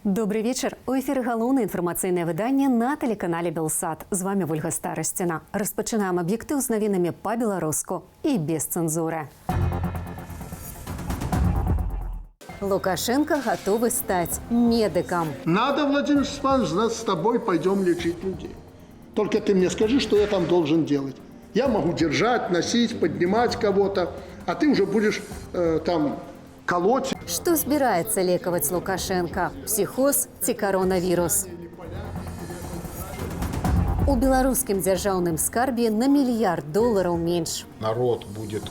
Добры вечар. У эфіры галоўнае інфармацыйнае выданне на тэлеканале «Белсат». З вамі Вольга Старасціна. Распачынаем «Аб'ектыў» з навінамі па-беларуску і без цэнзуры. Лукашенко гатовы стаць медыкам. Надо, Владимир Степанович, значит, с тобой пойдем лечить людей. Только ты мне скажи, что я там должен делать. Я могу держать, носить, поднимать кого-то, а ты уже будешь там колоть. Што збіраецца лекаваць Лукашэнка? Псіхоз ці каронавірус? У беларускім дзяржаўным скарбе на мільярд долараў менш. Народ будет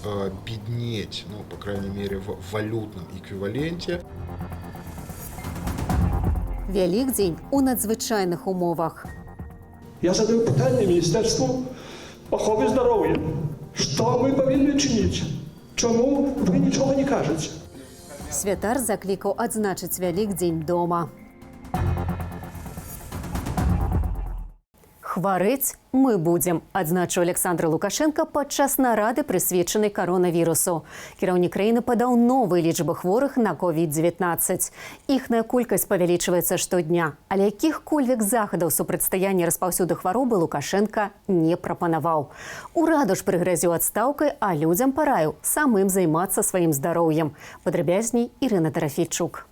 беднеть, ну, по крайней мере, в валютном эквиваленте. Вялікдзень у надзвычайных умовах. Я задаю пытанне Міністэрству аховы здароўя. Што мы павінны чыніць? Чаму вы нічога не кажаце? Святар заклікаў адзначыць Вялікдзень дома. Хварэць мы будзем, адзначыў Александр Лукашэнка падчас нарады, прысвечанай каронавірусу. Кіраўнік краіны падаў новыя лічбы хворых на COVID-19. Іхная колькасць павялічваецца штодня. Але якіх-кольвек захадаў супрацьстаяння распаўсюду хваробы Лукашэнка не прапанаваў. Ураду ж прыгразіў адстаўкай, а людзям параіў самым займацца сваім здароўем. Падрабязней Ірына Тарафейчук.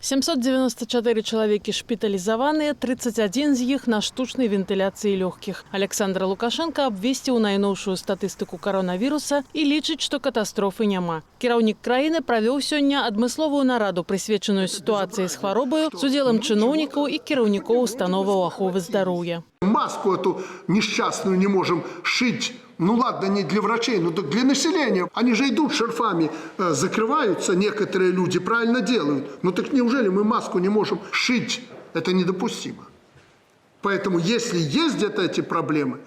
794 чалавекі шпіталізаваныя, 31 з іх на штучнай вентыляцыі лёгкіх. Александр Лукашэнка абвесціў найноўшую статыстыку каронавіруса і лічыць, што катастрофы няма. Кіраўнік краіны правёў сёння адмысловую нараду, прысвечаную сітуацыі з хваробаю, з удзелам чыноўнікаў і кіраўнікоў установаў аховы здароўя. Маску эту несчастную не можем шить. Ну ладно, не для врачей, но так для населения. Они же идут шарфами, закрываются, некоторые люди правильно делают. Ну так неужели мы маску не можем шить? Это недопустимо. Поэтому если есть где-то эти проблемы,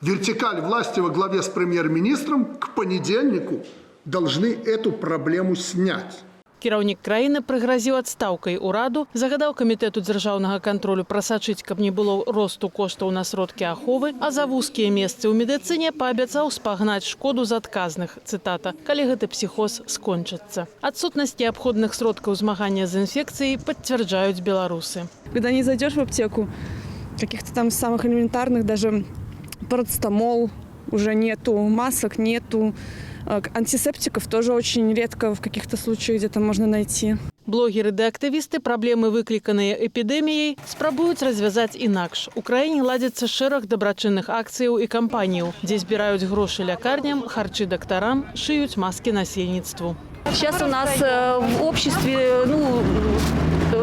вертикаль власти во главе с премьер-министром к понедельнику должны эту проблему снять. Кіраўнік краіны прыгразіў адстаўкай ураду, загадаў камітэту дзяржаўнага кантролю прасачыць, каб не было росту коштаў на сродкі аховы, а за вузкія месцы ў медыцыне паабяцаў спагнаць шкоду з адказных, цытата, калі гэты псіхоз скончыцца. Адсутнасць неабходных сродкаў змагання з інфекцыяй пацвярджаюць беларусы. Когда не зайдешь в аптеку, каких-то там самых элементарных, даже парацетамол уже нету, масок нету, антисептиков тоже очень редко в каких-то случаях где-то можно найти. Блогеры ды актывісты праблемы, выкліканыя эпідэміяй, спрабуюць развязаць інакш. У краіне ладзіцца шэраг дабрачынных акцыяў і кампаніяў, дзе збіраюць грошы лякарням, харчы дактарам, шыюць маскі насельніцтву. Сейчас у нас в обществе, ну,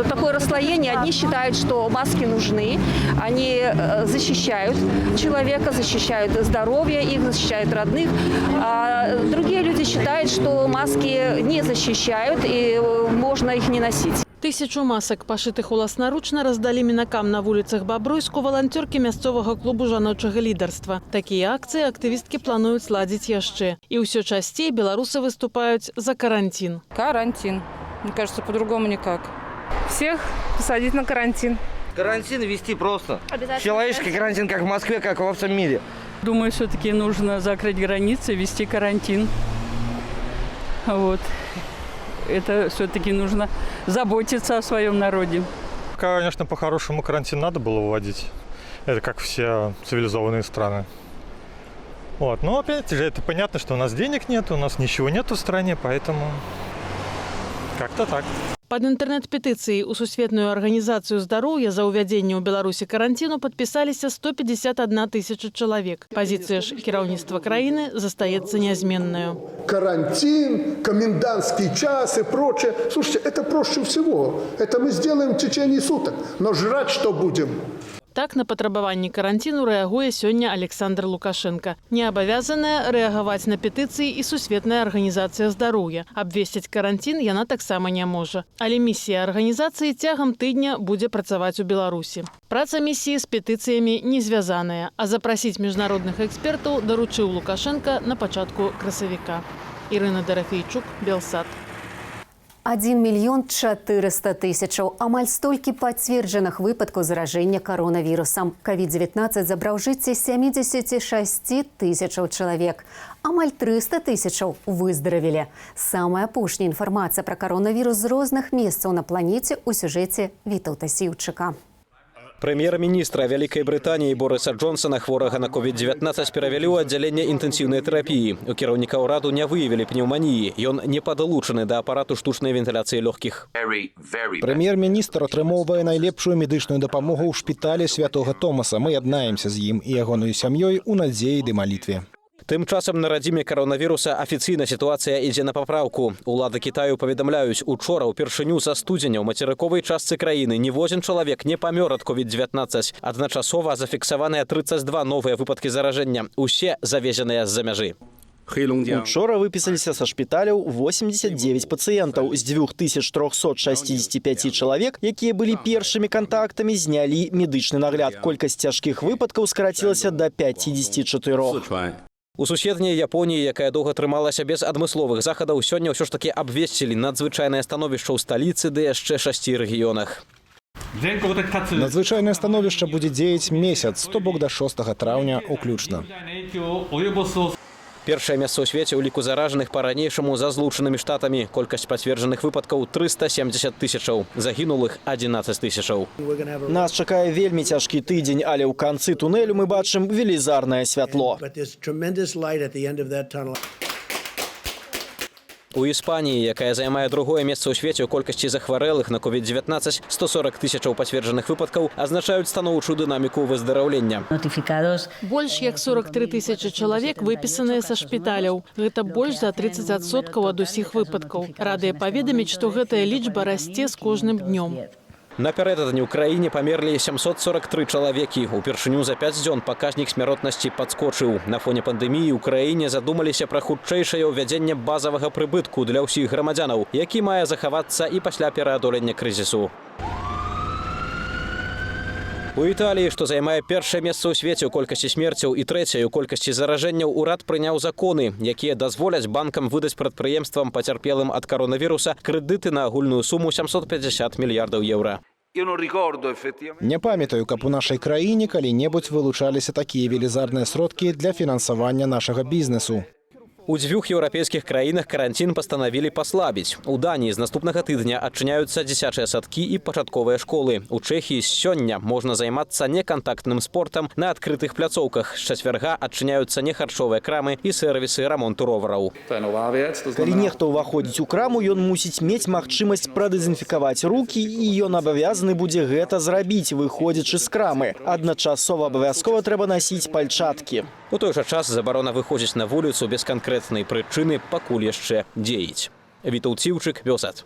такое расслоение. Одни считают, что маски нужны, они защищают человека, защищают здоровье их, защищают родных. А другие люди считают, что маски не защищают и можно их не носить. 1000 масак, пашытых уласнаручна, раздалі мінакам на вуліцах Бабруйску валанцёркі мясцовага клубу жаночага лідарства. Такія акцыі актывісткі плануюць ладзіць яшчэ. І ўсё часцей беларусы выступаюць за каранцін. Карантин. Мне кажется, по-другому никак. Всех посадить на карантин. Карантин ввести просто. Человеческий карантин, как в Москве, как во всем мире. Думаю, все-таки нужно закрыть границы, ввести карантин. Вот. Это все-таки нужно заботиться о своем народе. Конечно, по-хорошему карантин надо было вводить. Это как все цивилизованные страны. Вот. Но опять же, это понятно, что у нас денег нет, у нас ничего нет в стране, поэтому как-то так. Пад інтэрнэт-петыцыяй у Сусветную арганізацыю здароўя за ўвядзенне ў Беларусі каранціну падпісаліся 151 тысяча чалавек. Пазіцыя ж кіраўніцтва краіны застаецца нязменнаю. Карантин, комендантский час и прочее. Слушайте, это проще всего. Это мы сделаем в течение суток. Но жрать что будем? Так на патрабаванні каранціну рэагуе сёння Александр Лукашэнка. Не абавязаная рэагаваць на петыцыі і Сусветная арганізацыя здароўя. Абвесціць каранцін яна таксама не можа. Але місія арганізацыі цягам тыдня будзе працаваць у Беларусі. Праца місіі з петыцыямі не звязаная, а запрасіць міжнародных экспертаў даручыў Лукашэнка на пачатку красавіка. Ірына Дарафейчук, Белсат. 1 400 000. Амаль столькі пацверджаных выпадкаў заражэння каронавірусам. COVID-19 забраў жыцці 76 тысячаў чалавек. Амаль 300 тысячаў выздаравелі. Самая апошняя інфармацыя пра каронавірус з розных месцаў на планеце ў сюжэце Вітаўта Сіўчыка. Прэм'ер-міністра Вялікай Брытаніі Борыса Джонсона, хворага на COVID-19, перавялі ў аддзяленне інтэнсіўнай тэрапіі. У кіраўніка ўраду не выявілі пнеўманіі. Ён не падлучаны да апарату штучнай вентыляцыі лёгкіх. Прэм'ер-міністр атрымоўвае найлепшую медычную дапамогу ў шпіталі Святога Томаса. Мы яднаемся з ім і ягонаю сям'ёй у надзеі ды малітве. Тым часам на радзіме каронавіруса афіцыйна сітуацыя ідзе на папраўку. Улады Кітаю паведамляюць: учора ўпершыню са студзеня ў мацерыковай частцы краіны ніводзін чалавек не памёр ад COVID-19. Адначасова зафіксаваныя 32 новыя выпадкі заражэння. Усе завезеныя з-за мяжы. Учора выпісаліся са шпіталяў 89 пацыентаў. З 2365 чалавек, якія былі першымі кантактамі, знялі медычны нагляд. Колькасць цяжкіх выпадкаў скарацілася да 54. У суседняй Японіі, якая доўга трымалася без адмысловых захадаў, сёння ўсё ж такі абвесцілі надзвычайнае становішча ў сталіцы ды яшчэ шасці рэгіёнах. Надзвычайнае становішча будзе дзеяць месяц, то бок да 6 траўня уключна. Першае месца ў свеце ў ліку заражаных па-ранейшаму за Злучанымі Штатамі. Колькасць пацверджаных выпадкаў 370 тысячаў. Загінулых 11 тысячаў. Нас чакае вельмі цяжкі тыдзень, але ў канцы тунэлю мы бачым велізарнае святло. У Іспаніі, якая займае другое месца ў свеце ў колькасці захварэлых на COVID-19, 140 тысячаў пацверджаных выпадкаў азначаюць станоўчую дынаміку выздараўлення. Больш як 43 тысячы чалавек выпісаныя са шпіталяў. Гэта больш за 30% ад усіх выпадкаў. Радыя паведаміць, што гэтая лічба расце з кожным днём. Напярэдадні ў краіне памерлі 743 чалавекі. Упершыню за 5 дзён паказнік смяротнасці падскочыў. На фоне пандэміі ў краіне задумаліся пра хутчэйшае ўвядзенне базавага прыбытку для ўсіх грамадзянаў, які мае захавацца і пасля пераадолення крызісу. У Італіі, што займае першае месца ў свеце ў колькасці смерцяў і трэцяе ў колькасці заражэнняў, урад прыняў законы, якія дазволяць банкам выдаць прадпрыемствам, пацярпелым ад каронавіруса, крэдыты на агульную суму 750 мільярдаў еўра. Не памятаю, каб у нашай краіне калі-небудзь вылучаліся такія велізарныя сродкі для фінансавання нашага бізнесу. У дзвюх еўрапейскіх краінах каранцін пастанавілі паслабіць. У Даніі з наступнага тыдня адчыняюцца дзіцячыя садкі і пачатковыя школы. У Чэхіі з сёння можна займацца некантактным спортам на адкрытых пляцоўках. З чацвярга адчыняюцца нехарчовыя крамы і сэрвісы рамонту ровараў. Калі нехта ўваходзіць у краму, ён мусіць мець магчымасць прадызінфікаваць рукі, і ён абавязаны будзе гэта зрабіць, выходзячы з крамы. Адначасова абавязкова трэба насіць пальчаткі. У той жа час забарона выходзіць на вуліцу без канкрэтнай прычыны пакуль яшчэ дзеіць. Вітаўт Сіўчык, Белсат.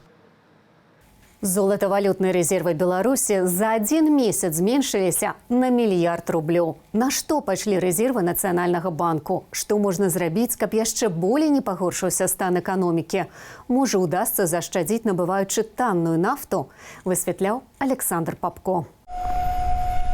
Золатавалютныя рэзервы Беларусі за адзін месяц зменшыліся на мільярд рублёў. На што пайшлі рэзервы Нацыянальнага банку? Што можна зрабіць, каб яшчэ болей не пагоршыўся стан эканомікі? Можа, удасца заашчадзіць, набываючы танную нафту? Высвятляў Аляксандр Папко.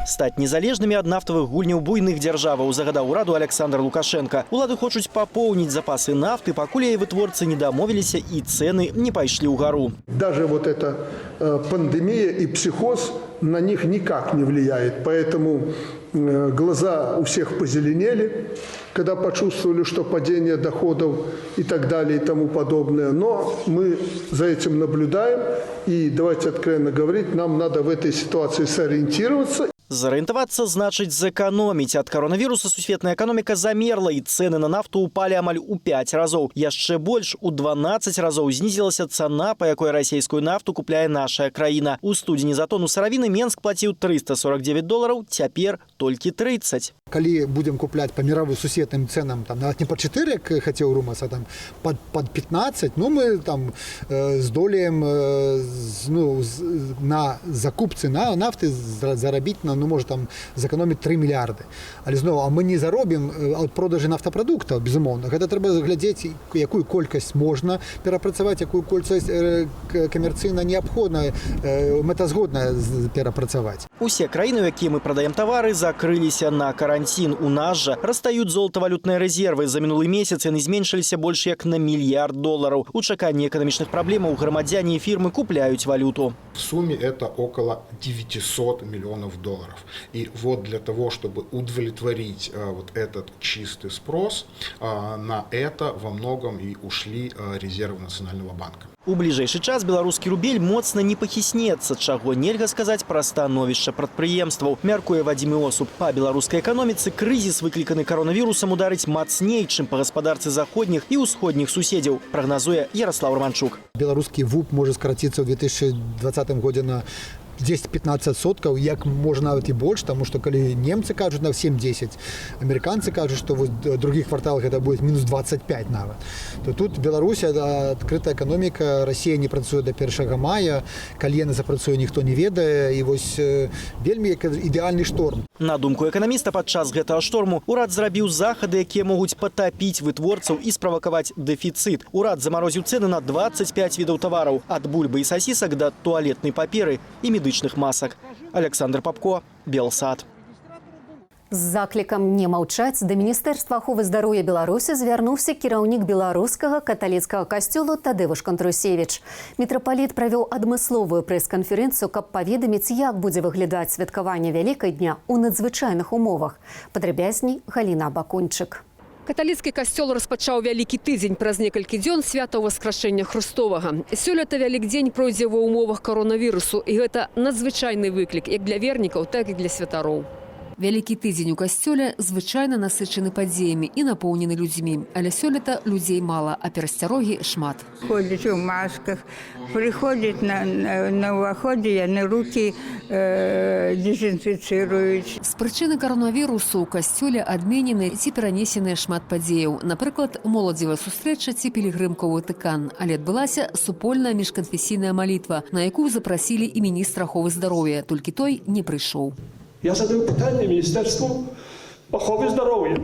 Стаць незалежнымі ад нафтавых гульняў буйных дзяржаваў загадаў ураду Аляксандр Лукашэнка. Улады хочуць папоўніць запасы нафты, пакуль яе вытворцы не дамовіліся і цэны не пайшлі ўгару. Даже вот эта пандемия и психоз на них никак не влияет. Поэтому глаза у всех позеленели, когда почувствовали, что падение доходов и так далее и тому подобное. Но мы за этим наблюдаем. И давайте откровенно говорить, нам надо в этой ситуации сориентироваться. Зарыентавацца значыць зэканоміць. Ад каронавіруса сусветная эканоміка замерла, і цэны на нафту упалі амаль у 5 разоў. Яшчэ больш, у 12 разоў знізілася цана, па якой расійскую нафту купляе наша краіна. У студзені за тону сыравіны Менск плаціў 349 долараў, цяпер толькі 30. Калі будзем купляць па мировым сусветным ценам, там, нават не па 4, як хацеў Румас, а там пад 15, ну, мы там здолеем ну, на закупцы на нафты зарабіць на камерцыйна, ну, можа там зэканоміць 3 мільярды. Але зноў, а мы не заробім ад продажы нафтапрадуктаў, безумоўна. Гэта трэба глядзець, якую колькасць можна перапрацаваць, якую колькасць камерцыйна неабходна, мэтазгодна перапрацаваць. Усе краіны, у якія мы прадаем тавары, закрыліся на каранцін. У нас жа растаюць золатавалютныя рэзервы. За мінулы месяц яны зменшыліся больш як на мільярд долараў. У чаканні эканамічных праблемаў грамадзяне і фірмы купляюць валюту. В сумме это около 900 миллионов долларов. И вот для того, чтобы удовлетворить вот этот чистый спрос, на это во многом и ушли резервы Национального банка. У бліжэйшы час беларускі рубель моцна не пахіснецца, чаго нельга сказаць пра становішча прадпрыемстваў. Мяркуе Вадзім Іосуб. Па беларускай эканоміцы крызіс, выкліканы каронавірусам, ударыць мацней, чым па гаспадарцы заходніх і ўсходніх суседзяў, прагназуе Яраслаў Раманчук. Беларускі ВУП можа скараціцца ў 2020 годзе на 10-15 соткаў, як можна нават і больш, таму што калі немцы кажуць на 7-10, амерыканцы кажуць, што вось другі квартал гэта будет мінус 25 нават, то тут Беларусь — адкрытая эканоміка, Расія не працуе до 1 мая, калі яна запрацуе, ніхто не ведае, і вось вельмі ідэальны шторм. На думку эканаміста, падчас гэтага шторму урад зрабіў захады, якія могуць патапіць вытворцаў і справакаваць дэфіцыт. Урад замарозіў цэны на 25 відаў тавараў, ад бульбы і сасісак да туалетнай паперы і медычных масак. Аляксандр Папко, Белсат. З заклікам не маўчаць да Міністэрства аховы здароўя Беларусі звярнуўся кіраўнік беларускага каталіцкага касцёлу Тадэвуш Кандрусевіч. Мітрапаліт правёў адмысловую прэс-канферэнцыю, каб паведаміць, як будзе выглядаць святкаванне Вялікадня ў надзвычайных умовах. Падрабязней Галіна Абакунчык. Каталіцкі касцёл распачаў вялікі тыдзень, праз некалькі дзён свята Ўваскрашэння Хрыстовага. Сёлета Вялікдзень пройдзе ва ўмовах каронавірусу, і гэта надзвычайны выклік як для вернікаў, так і для святароў. Вялікі тыдзень у касцёле звычайна насычаны падзеямі і напоўнены людзьмі. Але сёлета людзей мала, а перасцярогі шмат. Ходзяць у масках, прыходзяць на ўваходзе, яны рукі дэзінфіцыруюць. З прычыны каронавірусу ў касцёле адменены ці перанесеныя шмат падзеяў. Напрыклад, моладзевая сустрэча ці пілігрымка ў Ватыкан. Але адбылася супольная міжканфесійная малітва, на якую запрасілі і міністра аховы здароўя. Толькі той не прыйшоў. Я задаю пытанне Міністэрству аховы здароўя.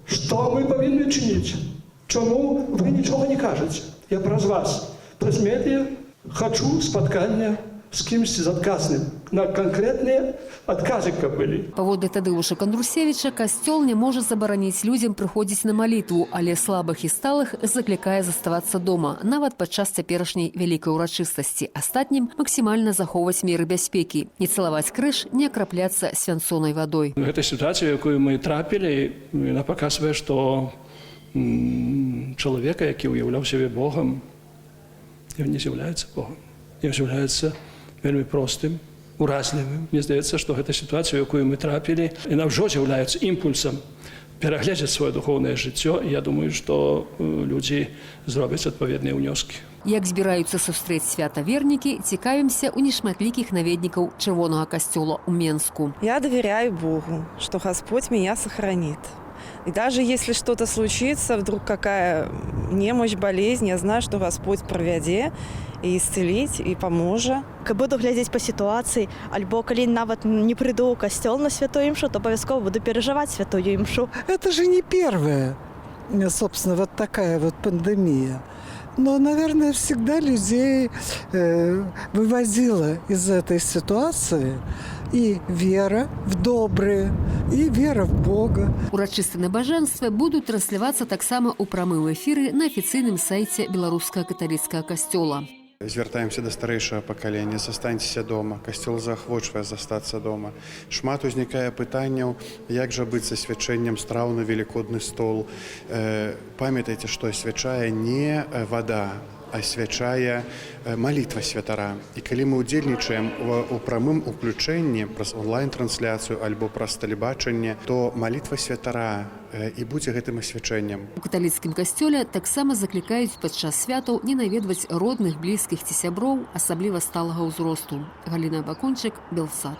Што мы павінны чыніць? Чаму вы нічога не кажаце? Я праз вас, праз медыа хачу спаткання з кімсьці з адказным, на канкрэтныя адказы каб былі. Паводле Тадэвуша Кандрусевіча, касцёл не можа забараніць людзям прыходзіць на малітву, але слабых і сталых заклікае заставацца дома, нават падчас цяперашняй вялікай урачыстасці. Астатнім максімальна захоўваць меры бяспекі, не цалаваць крыж, не акрапляцца свянцонай вадой. Гэта сітуацыя, у якую мы трапілі, яна паказвае, што чалавека, які ўяўляў сябе Богам, ён не з'яўляецца Богам. Ён з'яўляецца вельмі простым, уразлівым. Мне здаецца, што гэта сітуацыя, у якую мы трапілі, яна ўжо з'яўляецца імпульсам перагледзець сваё духоўнае жыццё. І я думаю, што людзі зробяць адпаведныя ўнёскі. Як збіраюцца сустрэць свята вернікі, цікавімся ў нешматлікіх наведнікаў Чырвонага касцёла ў Менску. Я доверяю Богу, что Господь меня сохранит. И даже если что-то случится, вдруг какая немощь, болезнь, я знаю, что Господь проведет и исцелить, и поможет. Буду глядзець па сітуацыі, альбо калі нават не прыйду ў касцёл на святую імшу, то абавязкова буду перажываць святую імшу. Это же не первая, собственно, вот такая вот пандемия. Но, наверное, всегда людей выводила из этой ситуации и вера в доброе, и вера в Бога. Урачыстыя набажэнствы будуць транслявацца таксама ў прамым эфіры на афіцыйным сайце Беларускага каталіцкага касцёла. Звяртаемся да старэйшага пакалення: застаньцеся дома. Касцёл заахвочвае застацца дома. Шмат узнікае пытанняў, як жа быць са свячэннем страў на велікодны стол. Памятайце, што асвячае не вада, асвячае малітва святара. І калі мы ўдзельнічаем у прамым уключэнні праз онлайн-трансляцыю альбо праз тэлебачанне, то малітва святара і будзе гэтым асвячэннем. У каталіцкім касцёле таксама заклікаюць падчас святаў не наведваць родных, блізкіх ці сяброў, асабліва сталага ўзросту. Галіна Бакунчык, Белсат.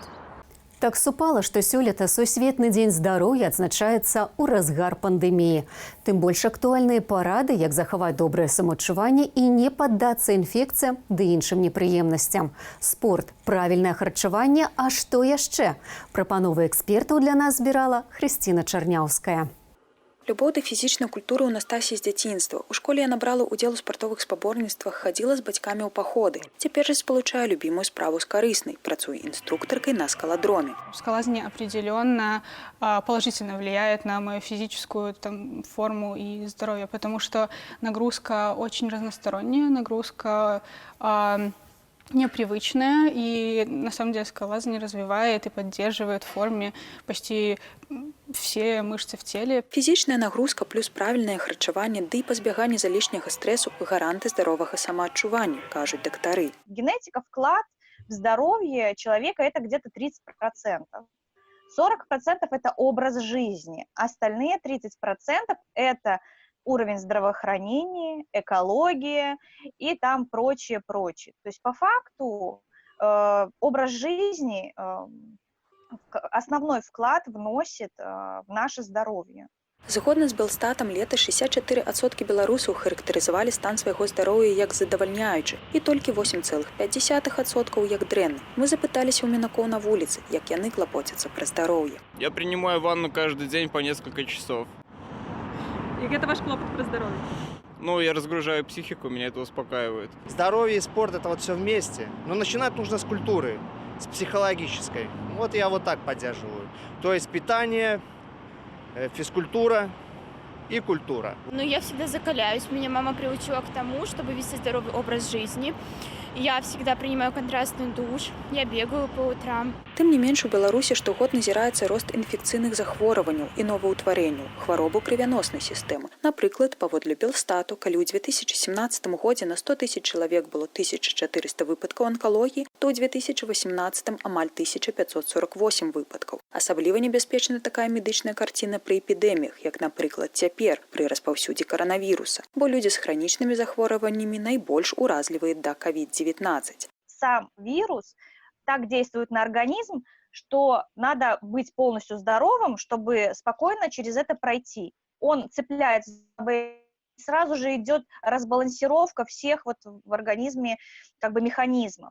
Так супала, што сёлета сусветны дзень здароўя адзначаецца ў разгар пандэміі. Тым больш актуальныя парады, як захаваць добрае самачуванне і не паддацца інфекцыям ды іншым непрыемнасцям. Спорт, правільнае харчаванне, а што яшчэ? Прапановы экспертаў для нас збірала Хрысціна Чарняўская. Любоў да фізічнай культуры ў Настасіі з дзяцінства. У школе яна брала ўдзел у спартовых спаборніцтвах, хадзіла з бацькамі ў паходы. Цяпер жа спалучае любімую справу з карыснай, працуе інструктаркай на скаладроме. Скалолазание определенно положительно влияет на мою физическую там форму и здоровье, потому что нагрузка очень разносторонняя, нагрузка непривычная, и на самом деле скалолазание развивает и поддерживает в форме почти все мышцы в теле. Фізічная нагрузка плюс правільнае харчаванне ды пазбяганне залішняга стрэсу — гаранты здаровага самаадчування, кажуць дактары. Генетика, вклад в здоровье человека — это где-то 30%. 40% это образ жизни, остальные 30% это уровень здравоохранения, экология и там прочее, прочее. То есть по факту образ жизни основной вклад вносит в наше здоровье. Згодна з Белстатам, летась 64% беларусаў характарызавалі стан свайго здароўя як задавальняючы і толькі 8,5% як дрэнны. Мы запыталіся ў мінакоў на вуліцы, як яны клапоцяцца пра здароўе. Я принимаю ванну каждый день по несколько часов. И это ваш клопат про здоровье? Ну, я разгружаю психику, меня это успокаивает. Здоровье и спорт – это вот все вместе. Но начинать нужно с культуры, с психологической. Вот я вот так поддерживаю. То есть питание, физкультура и культура. Ну, я всегда закаляюсь. Меня мама приучила к тому, чтобы вести здоровый образ жизни. Я всегда принимаю контрастный душ, я бегаю по утрам. Тым не менш, у Беларусі штогод назіраецца рост інфекцыйных захворванняў і новаўтварэнняў, хваробаў крывяноснай сістэмы. Напрыклад, паводле Белстату, калі ў 2017 годзе на 100 тысяч чалавек было 1400 выпадкаў анкалогіі, то ў 2018 амаль 1548 выпадкаў. Асабліва небяспечна такая медычная карціна пры эпідэміях, як, напрыклад, цяпер пры распаўсюдзе каранавіруса, бо людзі з хранічнымі захворваннямі найбольш уразлівыя да COVID-19. Сам вирус так действует на организм, что надо быть полностью здоровым, чтобы спокойно через это пройти. Он цепляется, сразу же идет разбалансировка всех вот в организме как бы механизмов.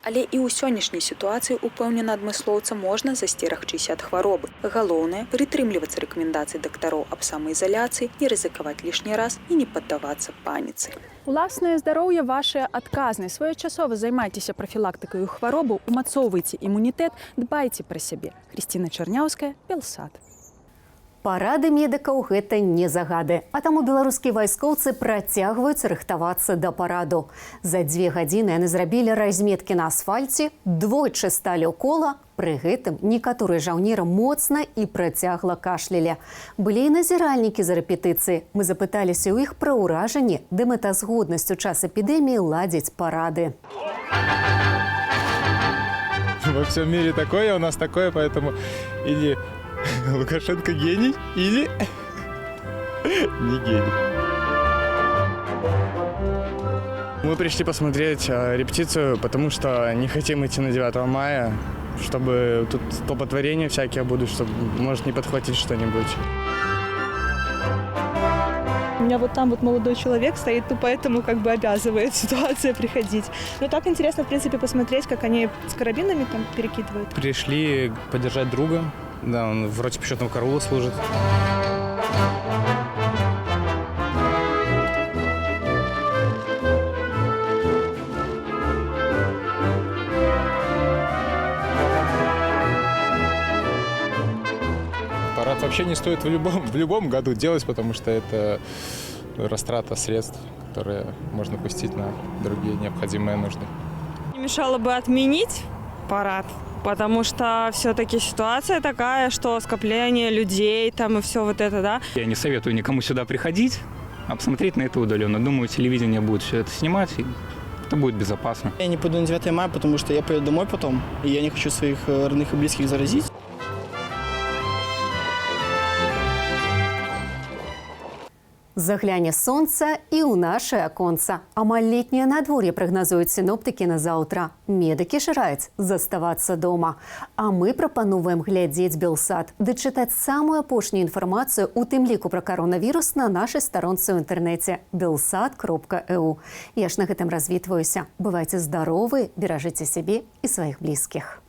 Але і ў сённяшняй сітуацыі, упэўнена адмыслоўца, можна засцерагчыся ад хваробы. Галоўнае — прытрымлівацца рэкамендацый дактароў аб самаізаляцыі, не рызыкаваць лішні раз і не паддавацца паніцы. Уласнае здароўе — вашая адказнасць. Своечасова займайцеся прафілактыкаю хваробаў, умацоўвайце імунітэт, дбайце пра сябе. Хрысціна Чарняўская, Белсат. Парады медыкаў — гэта не загады. А таму беларускія вайскоўцы працягваюць рыхтавацца да параду. За 2 гадзіны яны зрабілі разметкі на асфальце, двойчы сталі ў кола. Пры гэтым некаторыя жаўнеры моцна і працягла кашлялі. Былі і назіральнікі за рэпетыцыі. Мы запыталіся ў іх пра ўражанне ды мэтазгоднасць у час эпідэміі ладзіць парады. Во всем мире такое, у нас такое, поэтому или Лукашенко гений, или не гений. Мы пришли посмотреть репетицию, потому что не хотим идти на 9 мая, чтобы тут столпотворения всякие будут, чтобы, может, не подхватить что-нибудь. У меня вот там вот молодой человек стоит, ну поэтому как бы обязывает ситуация приходить. Но так интересно, в принципе, посмотреть, как они с карабинами там перекидывают. Пришли поддержать друга. Да, он в роте почетного караула служит. Парад вообще не стоит в любом году делать, потому что это растрата средств, которые можно пустить на другие необходимые нужды. Не мешало бы отменить парад, потому что все-таки ситуация такая, что скопление людей там и все вот это, да. Я не советую никому сюда приходить, а посмотреть на это удаленно. Думаю, телевидение будет все это снимать, и это будет безопасно. Я не пойду на 9 мая, потому что я поеду домой потом, и я не хочу своих родных и близких заразить. Загляне сонца і ў наша аконца. Амаль летняе надвор'е прагназуюць сіноптыкі на заўтра. Медыкі ж раяць заставацца дома. А мы прапановваем глядзець Белсат ды чытаць самую апошнюю інфармацыю, у тым ліку пра каронавірус, на нашай старонцы ў інтэрнэце belsat.eu. Я ж на гэтым развітваюся. Бывайце здаровы, беражыце сябе і сваіх блізкіх.